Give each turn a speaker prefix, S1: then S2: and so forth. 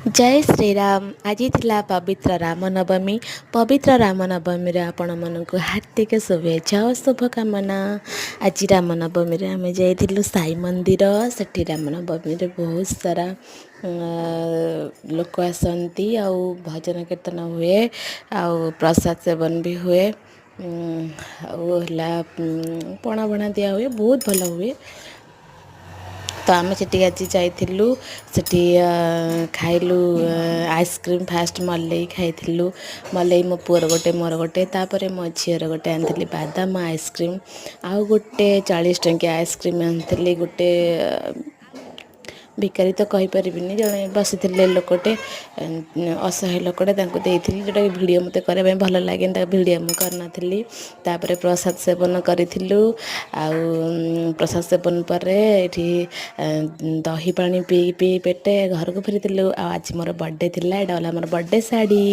S1: ଜୟ ଶ୍ରୀରାମ। ଆଜି ଥିଲା ପବିତ୍ର ରାମନବମୀ। ପବିତ୍ର ରାମନବମୀରେ ଆପଣମାନଙ୍କୁ ହାର୍ଦ୍ଦିକ ଶୁଭେଚ୍ଛା ଓ ଶୁଭକାମନା। ଆଜି ରାମନବମୀରେ ଆମେ ଯାଇଥିଲୁ ସାଇ ମନ୍ଦିର। ସେଠି ରାମନବମୀରେ ବହୁତ ସାରା ଲୋକ ଆସନ୍ତି ଆଉ ଭଜନ କୀର୍ତ୍ତନ ହୁଏ ଆଉ ପ୍ରସାଦ ସେବନ ବି ହୁଏ ଆଉ ହେଲା ପଣା ବଣା ଦିଆ ହୁଏ, ବହୁତ ଭଲ ହୁଏ। ତ ଆମେ ସେଠିକି ଆଜି ଯାଇଥିଲୁ। ସେଠି ଖାଇଲୁ ଆଇସ୍କ୍ରିମ୍। ଫାଷ୍ଟ ମଲେଇ ଖାଇଥିଲୁ। ମଲେଇ ମୋ ପୁଅର ଗୋଟେ, ମୋର ଗୋଟେ, ତାପରେ ମୋ ଝିଅର ଗୋଟେ ଆଣିଥିଲି ବାଦାମ ଆଇସ୍କ୍ରିମ୍। ଆଉ ଗୋଟେ 40 ଟଙ୍କିଆ ଆଇସ୍କ୍ରିମ୍ ଆଣିଥିଲି। ଗୋଟେ ଭିକାରୀ ତ କହିପାରିବିନି, ଜଣେ ବସିଥିଲେ ଲୋକଟେ, ଅସହାୟ ଲୋକଟେ, ତାଙ୍କୁ ଦେଇଥିଲି। ଯେଉଁଟାକି ଭିଡ଼ିଓ ମୋତେ କରିବା ପାଇଁ ଭଲ ଲାଗେନି, ତାକୁ ଭିଡ଼ିଓ ମୁଁ କରିନଥିଲି। ତାପରେ ପ୍ରସାଦ ସେବନ କରିଥିଲୁ। ଆଉ ପ୍ରସାଦ ସେବନ ପରେ ଏଇଠି ଦହି ପାଣି ପିଇ ପିଇ ପେଟେ ଘରକୁ ଫେରିଥିଲୁ। ଆଉ ଆଜି ମୋର ବର୍ଥଡ଼େ ଥିଲା। ଏଇଟା ହେଲା ମୋର ବର୍ଥଡ଼େ ଶାଢ଼ୀ।